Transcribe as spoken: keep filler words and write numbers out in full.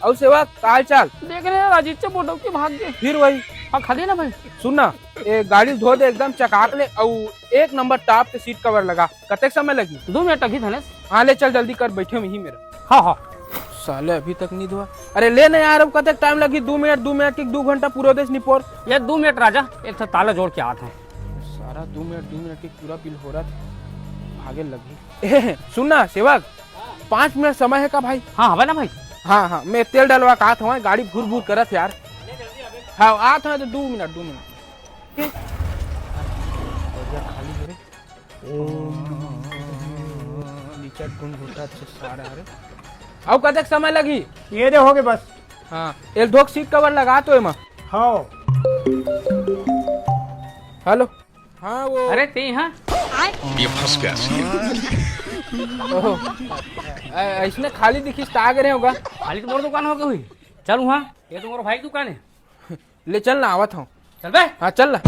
अउ सेवक, का हाल चाल? देख रहे हैं, राजीव चे बोटो की भाग गए। फिर वही। हाँ, खा लिया ना भाई? सुन ना, ए गाड़ी धो दे एकदम चकाक ले, अउ एक नंबर टॉप के सीट कवर लगा। कतेक समय लगी? दो मिनट अभी धनेश। हाँ, ले चल जल्दी कर, बैठे हुई मेरा। हाँ, हाँ। साले अभी तक नहीं धोआ। अरे ले ना यार, अब कतेक टाइम लगी? दो मिनट, दो मिनट की दो घंटा पूरा देश निपोर। ये दो मिनट राजा, एक ठो ताला जोड़ के आत हूँ। सारा दो मिनट, दो मिनट की पूरा बिल हो रहा था, भागे लगी। ए, सुन ना सेवक, पाँच मिनट समय है का भाई? हाँ, हवे ना भाई। हाँ, हाँ, मैं तेल डलवा के आत हूँ, गाड़ी भूर भूर करत यार। हाँ, आत हूँ तो दो मिनट, दो मिनट। ठीक? बढ़िया खाली हो रे। नीचा टुन घुटा से सारा रे। अब कतेक समय लगी? ये दे होगे बस। हाँ, एक धोक सीट कवर लगा तो एमा। हाँ। हेलो। हाँ, वो अरे ते यहाँ? ये फंस गया सी। ओहो। ऐ-, ऐसने खाली दिखिस त आ गे रहे होगा। खाली तो मोर दुकान हो गई हुई। चल वहाँ, ये तो मोर भाई की दुकान है। ले चल ना, आवत हूँ। चल बे। हाँ, चल ना।